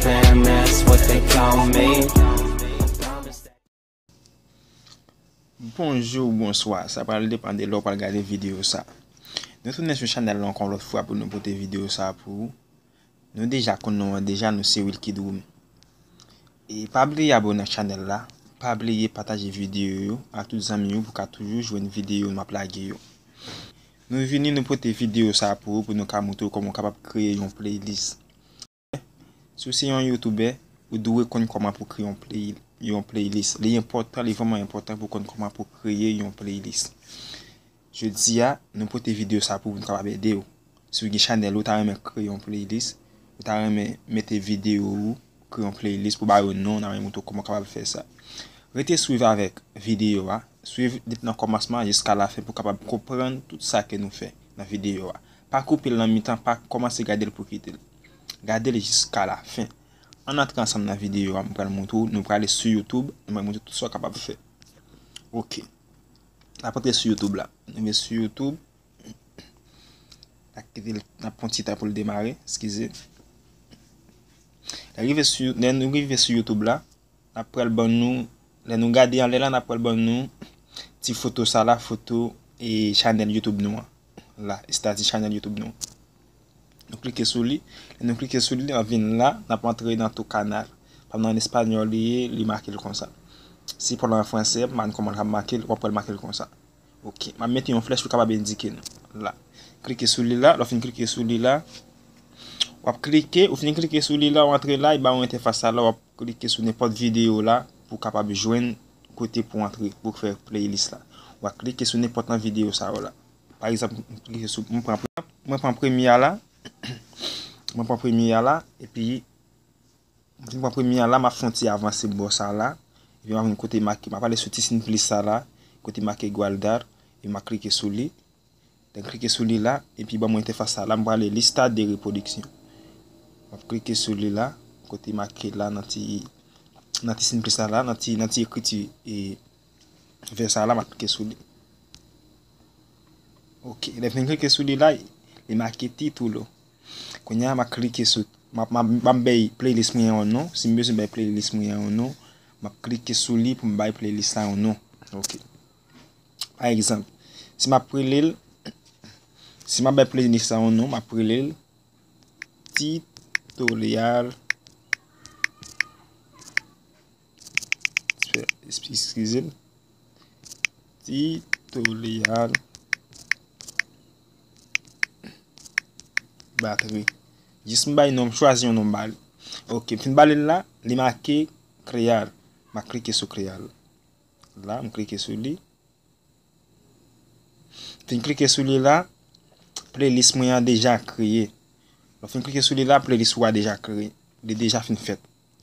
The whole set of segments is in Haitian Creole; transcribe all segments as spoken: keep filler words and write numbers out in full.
Fam, that's what they call me. Bonjou, bonswa. Sa pral depann de lè w pral gade videyo sa. Nou tounen sou chanèl la ankò lòt fwa pou nou pote videyo sa pou ou. Nou deja konn non an deja, nou se Wilky Droom. E pa bliye abone ak chanèl la. Pa bliye pataje videyo yo ak tout zanmi yo pou ka toujou jwenn videyo m ap lage yo. Nou vini, nou pote videyo sa pou ou, pou nou ka montre w kòman w kapab kreye yon playlist. Si w se yon youtubè, ou dwe konn kòman pou kreye yon play, yon playlist. Li enpòtan, li vrèman enpòtan pou konn kòman pou kreye yon playlist. Jodi a, nou pote videyo sa pou nou kapab ede w. Si w gen chanèl ou, ta renmen kreye yon playlist, ou ta renmen mete videyo ou, kreye yon playlist pou ba yo non, n a renmen montre w kòman w kapab fè sa. Rete swiv avèk videyo a, swiv depi nan kòmansman jiska lafen pou w kapab konprann tout sa ke nou fè nan videyo a. Pa koupe l nan mitan, pa kòmanse gade l pou kite l. Gade l jiska lafen. Ann antre ansanm nan videyo a, m pral montre w, nou prale sou YouTube, nou pral montre tout sa w kapab fè. Ok. N ap antre sou YouTube la. Nou rive sou YouTube. N ap kite l, n ap pran ti tan pou l demare, eskize. Lè rive sou, lè nou rive sou YouTube la, n ap pral ban nou, lè nou gade anlè la, n ap pral ban nou ti foto sa la, foto e chanèl YouTube nou an. La, estati chanèl YouTube nou an. Nou klike sou li. Lè nou klike sou li, n ap vin la, n ap antre nan tou kanal. Pa nan espanyòl li ye, li make l konsa. Si pou l an fransè, m pa konn kòman l ap make l, w ap wè l make l konsa. Ok, m ap mete yon flèch pou kapab endike nou. La. Klike sou li la, lè w fin klike sou li la, w ap klike, ou fin klike sou li la, w antre la, li ba w entèfas sa la, w ap klike sou nenpòt videyo la pou w kapab jwenn kote pou w antre, pou w fè playlist la. W ap klike sou nenpòt nan videyo sa yo la. Pa egzanp, m klike sou, mwen pran, mwen pran premye a la, mwen pran premye a la, epi m fin pran premye a la, m ap fè yon ti avanse bò sa la, epi m ap vin kote make, m ap ale sou ti siy plis sa la, kote make guardar, e m ap klike sou li. Lè m klike sou li la, epi ban mwen entèfas sa la, m prale lista de reproduction. M ap klike sou li la, kote make la nan ti, nan ti siy plis sa la, nan ti, nan ti ekriti e vè sa la, m ap klike sou li. Ok, lè m fin klike sou li la, li make título. Kounye a, m ap klike sou, m ap, m ap, m ap bay playlist mwen an yon non. Si m bezwen bay playlist mwen an yon non, m ap klike sou li pou m bay playlist la yon non. Ok. Pa egzanp, si m ap rele l, si m ap bay playlist la yon non, m ap rele l Tutorial, eskize m, Tutorial Batterie. Jis m bay non, m chwazi yon non m ba li. Ok, m fin ba li l la, li make Crear. M a klike sou Crear. La, m klike sou li. Fin klike sou li la, playlist mwen an deja kreye. Lè w fin klike sou li la, playlist ou a deja kreye. Li deja fin fèt.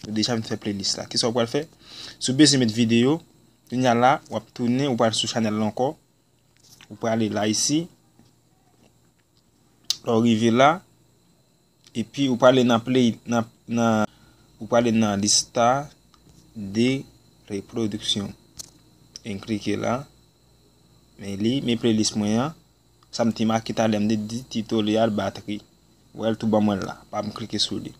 Ou deja fin fè playlist la. Kisa w pral fè? Si w bezwen met videyo, kounye a la, w ap tounen, ou pral sou chanèl la ankò. Ou prale la isi. Lè w rive la, epi ou prale nan play, nan, nan, ou prale nan lista de reproduction. E m klike la. Men li, men playlist mwen an. Sa m te make talè, m te di Tutorial Batterie. Ou wè l tou ban mwen l la. Pa m klike sou li.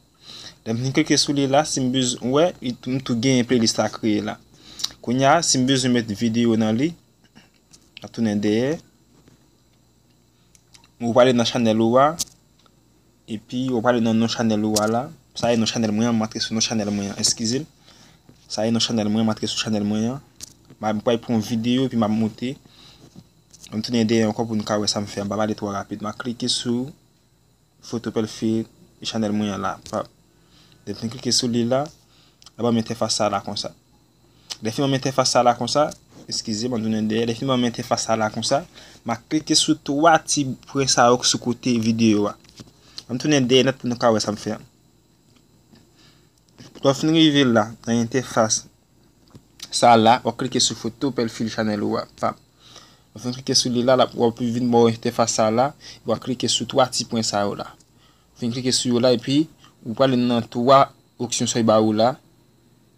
Lè m fin klike sou li la, si m bezwen, ou wè, m tou genyen playlist la kreye la. Kounye a, si m bezwen met videyo nan li, m ap tounen dèyè. Ou prale nan chanèl ou a. Epi, ou prale nan non chanèl ou a la. Sa e non chanèl mwen an, m antre sou non chanèl mwen an. Eskize m. Sa e non chanèl mwen an, m antre sou chanèl mwen an. M ap, m pral pran yon videyo, epi m ap moute. M tounen dèyè ankò pou nou ka wè sa m fè. M pa pale twò rapid. M a klike sou foto pwofil chanèl mwen an la. Pap. Lè m fin klike sou li la, l ap ban m entèfas sa la konsa. Lè fin ban m entèfas sa la konsa, eskize m, m tounen dèyè. Lè fin ban m entèfas sa la konsa, m a klike sou twa ti pwen sa yo sou kote videyo a. M tounen dèyè nèt pou nou ka wè sa m fè an. Lè w fin rive la, nan entèfas sa la, w ap klike sou foto pwofil chanèl ou a. Pap. W ap fin klike sou li la, l ap, w ap vin bò entèfas sa la, w ap klike sou twa ti pwen sa yo la. W fin klike sou yo la, epi ou prale nan twa opsyon sa yo ba ou la.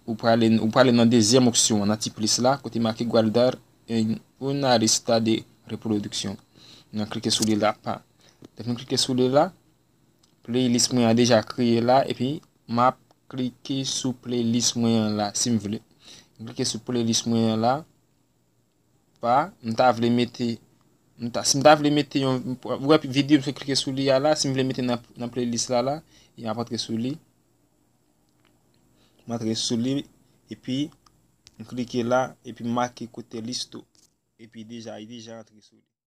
Ou prale, ou prale nan dezyèm opsyon an, nan ti plis la, kote make guardar en una lista de reproducción. N a klike sou li la, pa. Lè fin klike sou li la, playlist mwen an deja kreye la, epi m ap klike sou playlist mwen an la, si m vle. M klike sou playlist mwen an la. Pa, m ta vle mete, m ta, si m ta vle mete yon, w wè videyo m sot klike sou li a la, si m vle mete nan, nan playlist la la, e m ap antre sou li. M antre sou li, epi m klike la, epi m make kote listo. Epi deja, li deja antre sou li.